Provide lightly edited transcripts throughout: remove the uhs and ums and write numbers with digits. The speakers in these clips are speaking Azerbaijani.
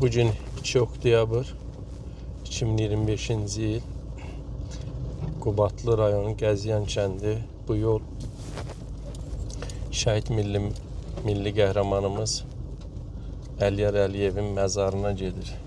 Bugün 2 oktyabr 2025-ci il Qubadlı rayonu Qəzyan kəndi. Bu yol şəhid milli qəhrəmanımız Əliyar Əliyevin məzarına gedir.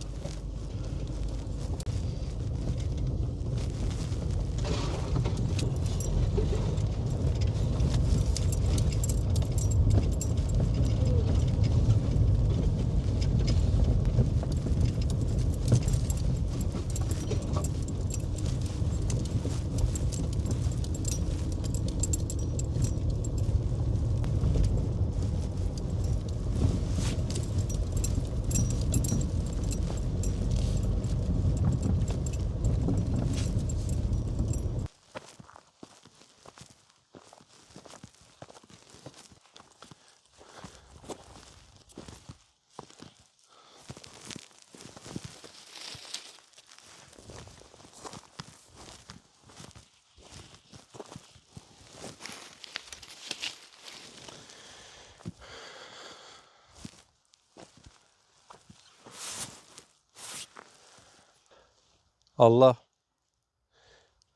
Allah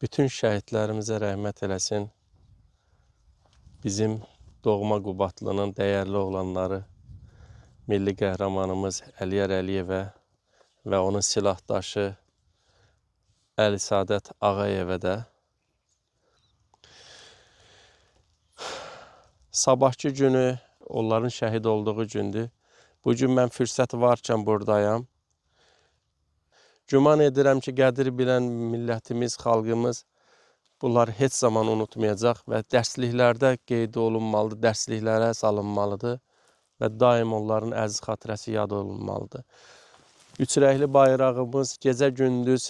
bütün şəhidlərimizə rəhmət eləsin. Bizim doğma Qubadlının dəyərli oğlanları, milli qəhrəmanımız Əliyar Əliyevə və onun silahdaşı Əlisadət Ağayevə də. Sabahkı günü onların şəhid olduğu gündür. Bu gün mən fürsət varkən buradayam. Güman edirəm ki, qədir bilən millətimiz, xalqımız bunları heç zaman unutmayacaq və dərsliklərdə qeyd olunmalıdır, dərsliklərə salınmalıdır və daim onların əziz xatirəsi yad olunmalıdır. Üç rəngli bayrağımız gecə-gündüz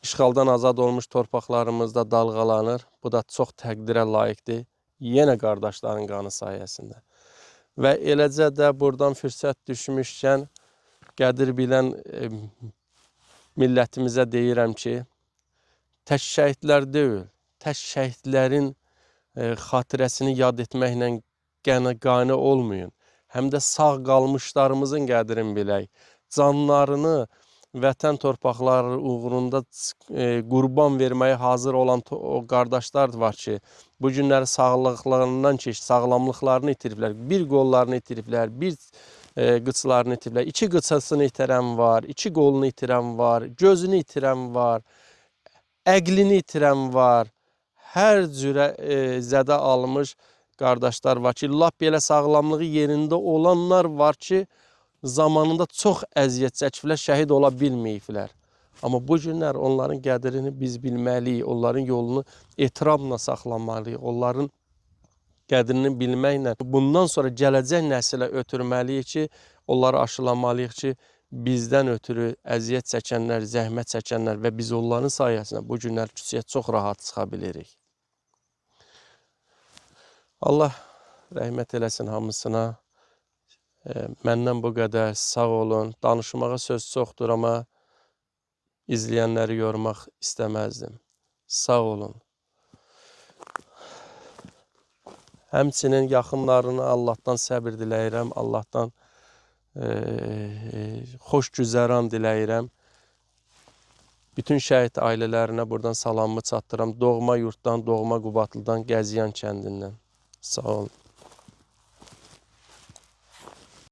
işğaldan azad olmuş torpaqlarımızda dalğalanır. Bu da çox təqdirə layiqdir. Yenə qardaşların qanı sayəsində. Və eləcə də buradan fürsət düşmüşkən qədir bilən millətimizə deyirəm ki, tək şəhidlər deyil, tək şəhidlərin xatirəsini yad etməklə qane olmayın. Həm də sağ qalmışlarımızın qədrini bilək. Canlarını vətən torpaqları uğrunda qurban verməyə hazır olan o qardaşlar var ki, bu günləri sağlıqlarından ki, sağlamlıqlarını itiriblər, bir qollarını itiriblər, bir qıçlarını itiriblər, iki qıçasını itirən var, iki qolunu itirən var, gözünü itirən var, əqlini itirən var. Hər cürə zədə almış qardaşlar var ki, lap belə sağlamlığı yerində olanlar var ki, zamanında çox əziyyət çəkiblər, şəhid ola bilməyiblər. Amma bu günlər onların qədrini biz bilməliyik, onların yolunu ehtiramla saxlamalıyıq, onların qədrini bilməklə bundan sonra gələcək nəsilə ötürməliyik ki, onları aşılamalıyıq ki, bizdən ötürü əziyyət çəkənlər, zəhmət çəkənlər və biz onların sayəsində bu günlər küçəyə çox rahat çıxa bilirik. Allah rəhmət eləsin hamısına. Məndən bu qədər. Sağ olun. Danışmağa söz çoxdur, amma izləyənləri yormaq istəməzdim. Sağ olun. Həmçinin yaxınlarına Allahdan səbir diləyirəm, Allahdan xoş güzəran diləyirəm. Bütün şəhid ailələrinə buradan salamımı çatdıram. Doğma yurtdan, doğma Qubadlıdan, Qəzyan kəndindən. Sağ olun.